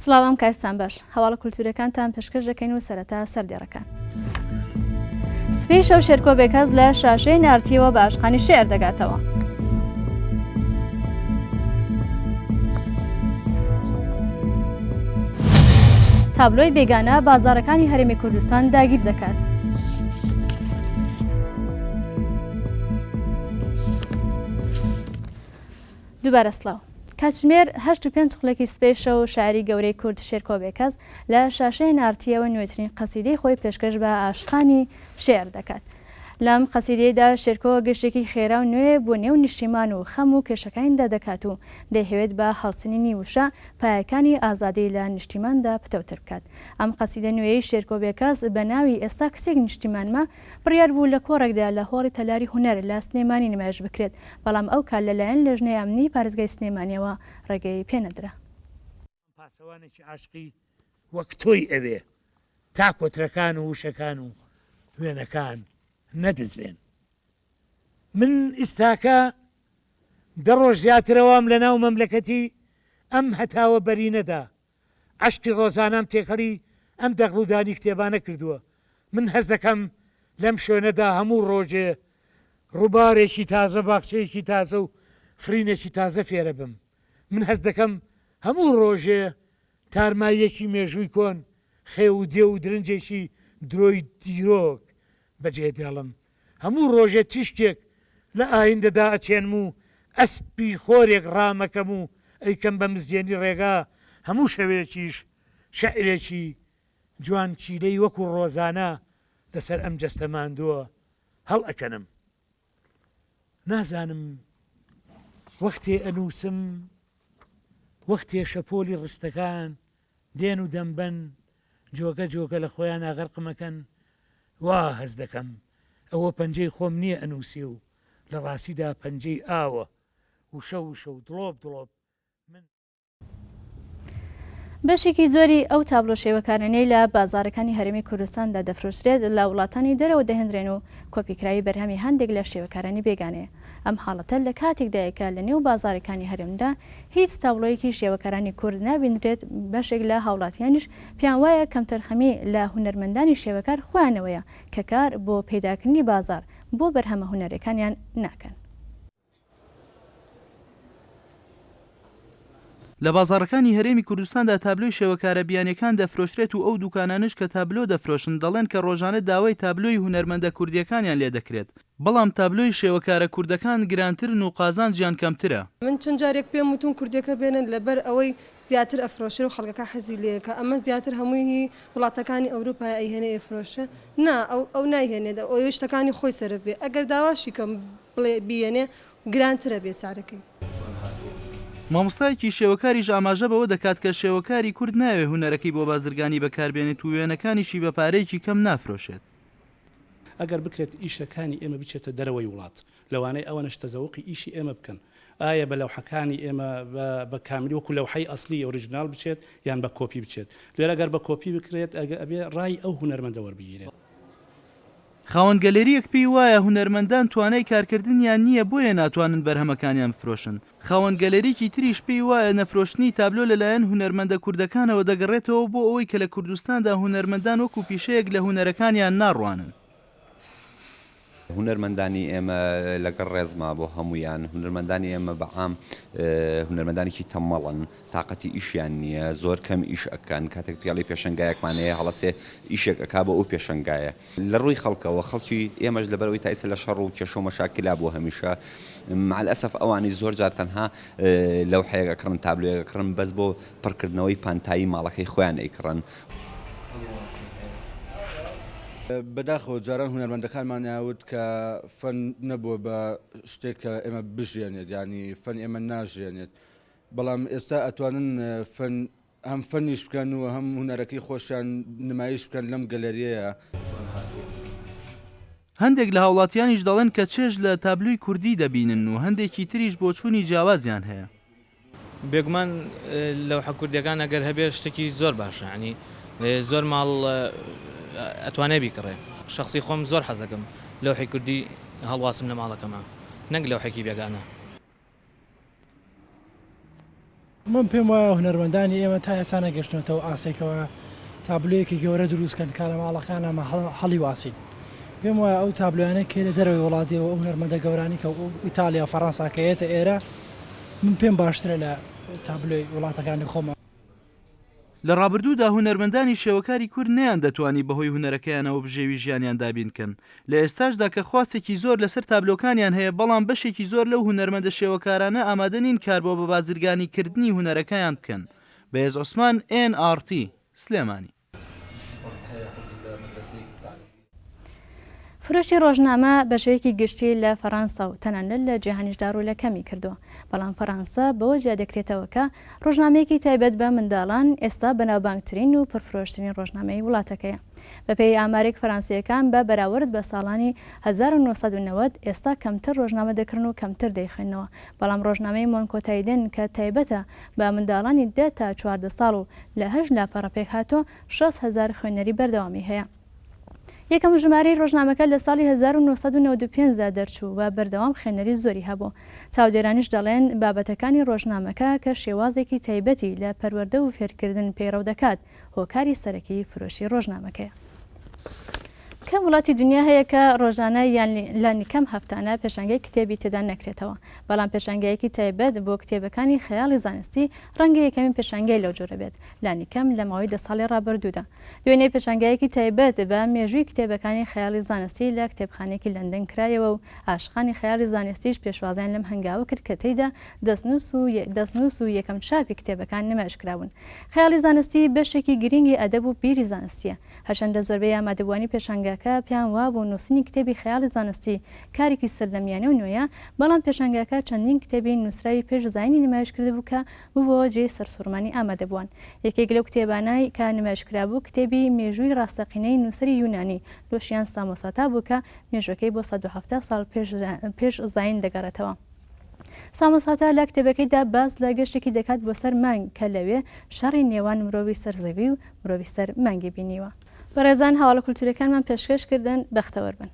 سڵاو ئەم کاتتان باش هەواڵە کولتوورەکانتان پێشکەش دەکەین و سەرەتا سەردێڕەکان. سپی شەو شێرکۆ بێکەس لە شاشەی نارتیەوە بە ئاشقانی شعر دەگاتەوە. تابلۆی بێگانە بازاڕەکانی هەرێمی کوردستان داگیر دەکات. دووبارە سڵاو. کاتژمێر هەشت و پێنج خولەکی سبەی شەو شاعیری گەورەی کورد شێرکۆ بێکەس لە شاشەی نارتییەوە نوێترین قەسیدەی خۆی پێشکەش بە عاشقانی شیعر دەکات. لەم قەسیدەیەدا شێرکۆ گەشتێکی خێرا و نوێ بۆ نێو نیشتیمان و خەم و کێشەکانیدا دەکات و دەیهەوێت بە هەڵچنینی وشە پایەکانی ئازادی لە نیشتیماندا پتەوتر بکات. ئەم قەسیدە نوێیەی شێرکۆ بێکەس بە ناوی ئێستا کچێک نیشتیمانمە بڕیار بوو لە کۆڕێکدا لە هۆڵی تەلاری هونەر لە سلێمانی نمایش بکرێت، بەڵام ئەو کار لەلایەن لێژنەی ئەمنیی پارێزگای سلێمانییەوە ڕێگەی پێنەدرا. پاسەوانێکی عاشقی وەک تۆی ئەوێ تا کۆترەکان و وشەکان و وێنەکان نەدزرێن. من ئیستاکە دە ڕۆژ زیاترە وام لە ناو مەملەکەتی ئەم هەتاوە بەرینەدا عەشقی ڕۆزانام تێکەڵی ئەم دەغڵ و دانی کتێبانە کردووە. من هەست دەکەم لەم شوێنەدا هەموو ڕۆژێ ڕووبارێکی تازە، باخچەیەکی تازە و فڕینێکی تازە فێرەبم. من هەست دەکەم هەموو ڕۆژێ تارماییەکی مێژووی کۆن، خێو و دێو و درنجێکی درۆی دیرۆک بەجێ دێڵم. هەموو ڕۆژێ تیشکێک لە ئایندەدا ئەچێنم و ئەسپی خۆرێک ڕامەکەم و ئەیکەم بە مزگێنی ڕێگا، هەموو شەوێکیش شیعرێکی جوانکیلەی وەکوو ڕۆزانە لەسەر ئەم جەستە ماندووە هەڵئەکەنم. نازانم وەختێ ئەنووسم، وەختێ شەپۆلی ڕستەکان دێن و دەمبەن، جۆگە جۆگە لە خۆیانا غەرقم ئەکەن، وا هەست دەکەم ئەوە پەنجەی خۆم نییە ئەنووسێ و لە ڕاستیدا پەنجەی ئاوە، وشە وشە و دڵۆپ دڵۆپ من. بەشێکی زۆری ئەو تابلۆ شێوەکارانەی لە بازاڕەکانی هەرێمی کوردستاندا دەفرۆشرێت لە وڵاتانی دەرەوە دەهێندرێن و کۆپیکراوی بەرهەمی هەندێک لە شێوەکارانی بێگانەیە. ئەم حاڵەتە لە کاتێکدایە کە لە نێو بازاڕەکانی هەرێمدا هیچ تابڵۆیەکی شێوەکارانی کورد نابینرێت، بەشێک لە هاوڵاتیانیش پێیانوایە کەمتەرخەمی لە هونەرمەندانی شێوەکار خۆیانەوەیە کە کار بۆ پەیداکردنی بازاڕ بۆ بەرهەمە هونەریەکانیان ناکەن. لە بازاڕەکانی هەرێمی کوردستاندا تابلۆی شێوەکارە بیانیەکان دەفرۆشرێت و ئەو دوکانانەش کە تابلۆ دەفرۆشن دەڵێن کە ڕۆژانە داوای تابلۆی هونەرمەندە کوردیەکانیان لێدەکرێت، بەڵام تابلۆی شێوەکارە کوردەکان گرانترن و قازانجیان کەمترە. من چەند جارێک پێم وتون کوردیەکە بێنن لەبەر ئەوەی زیاتر ئەفرۆشرێ و خەڵکەکە حەزی لێیەکا ئەمە زیاتر هەمووی هی وڵاتەکانی ئەوروپایە ئەیهێنێ ئەیفرۆشێ نا ئەو ئەو نایهێنێت ئەو ئەوێ شتەکانی خۆی سەرف بێ ئەگەر داواشی کەم بڵێ بیێنێ گرانترە بێ سعرەکەی. مامۆستایەکی شێوەکاریش ئاماژە بەوە دەکات کە شێوەکاری کورد نایەوێ هونەرەکەی بۆ بازرگانی بەکاربێنێت و وێنەکانیشی بە پارەیەکی کەم نافرۆشێت. ئەگەر بکرێت ئیشەکانی ئێمە بچێتە دەرەوەی وڵات، لەوانەیە ئەوەنەش تەزەوقی ئیشی ئێمە بکەن، ئایا بە لەوحەکانی ئێمە بە کاملی وەکو لەوحەی ئەسلی original بچێت یان بە کۆپی بچێت؟ لێرە گەر بە کۆپی بکرێت ئەبێ ڕای ئەو هونەرمەندە وەربگیرێت. خاوەن گەلێرییەک پێی وایە هونەرمەندان توانای کارکردنیان نییە بۆیە ناتوانن بەرهەمەکانیان بفرۆشن، خاوەن گەلێریکی تریش پێی وایە نەفرۆشتنی تابلۆ لەلایەن هونەرمەندە کوردەکانەوە دەگەڕێتەوە بۆ ئەوەی کە لە کوردستاندا هونەرمەندان وەکو پیشەیەک لە هونەرەکانیان ناڕوانن. هونەرمەندانی ئێمە لەگەڵ ڕێزما بۆ هەموویان، هونەرمەندانی ئێمە بە عام هونەرمەندانێکی تەمەڵن، تاقەتی ئیشیان نییە، زۆر کەم ئیش ئەکەن، کاتێک پیاڵی پێشەنگایەکمان هەیە هەڵەسێ ئیشێک ئەکا بۆ ئەو پێشەنگایە. لە ڕووی خەڵکەوە، خەڵکی ئێمەش لەبەرئەوەی تا ئیستا لە شەڕ و کێشە و مەشاکیلا بووە هەمیشە، مع الاسف ئەوانیش زۆر جار تەنها لەوحەیەک ئەکڕن، تابلۆیەک ئەکڕن بەس بۆ پڕکردنەوەی پانتایی ماڵەکەی خۆیان ئەیکڕن. بەداخەوە جاران هونەرمەندەکانمان ئەیاوت کە فەن نەبووە بە شتێک کە ئێمە بژیێنێت یانی فەن ئێمە ناژیێنێت بەڵام ئێستا ئەتوانن فەن هەم فەنیش بکەن و هەم هونەرەکەی خۆشیان نمایش بکەن لەم گەلەریەیە. هەندێک لە هاوڵاتیانیش دەڵێن کە چێژ لە تابلۆی کوردی دەبینن و هەندێکی تریش بۆچوونی جیاوازیان هەیە. بێگومان لەوحە کوردیەکان ئەگەر هەبێ شتێکی زۆر باشە یانی زۆر ماڵ ئەتوانێ بیکڕێ شەخسی خۆم زۆر حەزەکەم لەوحی کوردی هەڵواسم لە ماڵەکەما نەک لەوحێکی بێگانە. من پێم وایە هونەرمەندانی ئێمە تا ئێستا نەگەشتونەتە ئەو ئاستەی کەوا تابلۆیەکی گەورە دروست کەن کە لە ماڵەکانمان هەڵیواسین. پێم وایە ئەو تابلۆیانەی کە لە دەرەوەی وڵات دێ و ئەو هونەرمەندە گەورانەی کە ئیتاڵیا و فەڕەنسا کە یەتە ئێرە من پێم باشترە لە تابلۆی وڵاتەکانی خۆمان. لە ڕابردوودا هونەرمەندانی شێوەکاری کورد نەیاندەتوانی بەهۆی هونەرەکەیانەوە بژێوی ژیانیان دابین بکەن، لە ئێستاشدا کە خواستێکی زۆر لەسەر تابلۆکانیان هەیە بەڵام بەشێکی زۆر لەو هونەرمەندە شێوەکارانە ئامادە نین کار بۆ بەبازرگانی کردنی هونەرەکەیان بکەن. بەهێز عوسمان، ئێن ئاڕ تی، سلێمانی. فرۆشی ڕۆژنامە بە شێوەیەکی گشتی لە فەڕەنسا و تەنانەت لە جیهانیشدا ڕووی لە کەمی کردووە، بەڵام فەڕەنسا بەوە جیا دەکرێتەوە کە ڕۆژنامەیەکی تایبەت بە منداڵان ئێستا بەناوبانگترین و پڕفرۆشترین ڕۆژنامەی وڵاتەکەیە. بەپێی ئامارێک فەرەنسییەکان بە بەراورد بە ساڵانی 1990 ئێستا کەمتر ڕۆژنامە دەکڕن و کەمتر دەیخوێننەوە، بەڵام ڕۆژنامەی مۆن کۆتایدن کە تایبەتە بە منداڵانی دە تا 14 ساڵ و لە هەشت لاپەڕە پێکهاتووە 60 هەزار خوێنەری بەردەوامی هەیە. یەکەم ژمارەی ڕۆژنامەکە لە ساڵی 1995 دا دەرچوو و بەردەوام خوێنەری زۆری هەبوو. چاودێرانیش دەڵێن بابەتەکانی ڕۆژنامەکە کە شێوازێکی تایبەتی لە پەروەردە و فێرکردن پەیڕەو دەکات، هۆکاری سەرەکی فرۆشی ڕۆژنامەکەیە. کەم وڵاتی دنیا هەیە کە ڕۆژانە یان لانیکەم هەفتانە پێشانگای کتێبی تێدا نەکرێتەوە، بەڵام پێشانگایەکی تایبەت بۆ کتێبەکانی خەیاڵی زانستی ڕەنگە یەکەمین پێشانگای لەو جۆرە بێت، لانیکەم لە ماوەی دە ساڵی ڕابردوودا. دوێنێ پێشانگایەکی تایبەت بە مێژووی کتێبەکانی خەیاڵی زانستی لە کتێبخانەیەکی لەندەن کرایەوە و عاشقانی خەیاڵی زانستیش پێشوازیان لەم هەنگاوە کرد کە تێیدا دەستنووس و دەستنووس و یەکەم چاپی کتێبەکان نمایش کرابوون. خەیاڵی زانستی بەشێکی گرینگی ئەدەب و بیری زانستییە. هەرچەندە زۆربەی ئامادەبووانی پێشانگاکە پێیان وابوو نووسینی کتێبی خەیاڵی زانستی کارێکی سەردەمیانە و نوێیە، بەڵام پێشانگاکە چەندین کتێبی نووسراوی پێش زایینی نمایش کردبوو کە ببووە جێی سەرسوڕمانی ئامادەبووان. یەکێک لەو کتێبانەی کە نمایشکرابوو کتێبی مێژووی ڕاستەقینەی نووسەری یونانی لوشیان سامۆساتا بوو کە مێژووەکەی بۆ 170 ساڵ پێش زایین دەگەڕێتەوە. سامۆساتا لە کتێبەکەیدا باس لە گەشتێکی دەکات بۆ سەر مانگ کە لەوێ شەڕی نێوان مرۆڤی سەر زەوی و مرۆڤی سەر مانگی بینیوە. بەڕێزان هەواڵە کولتووریەکانمان پێشکەش کردن، بەختەوەر بن.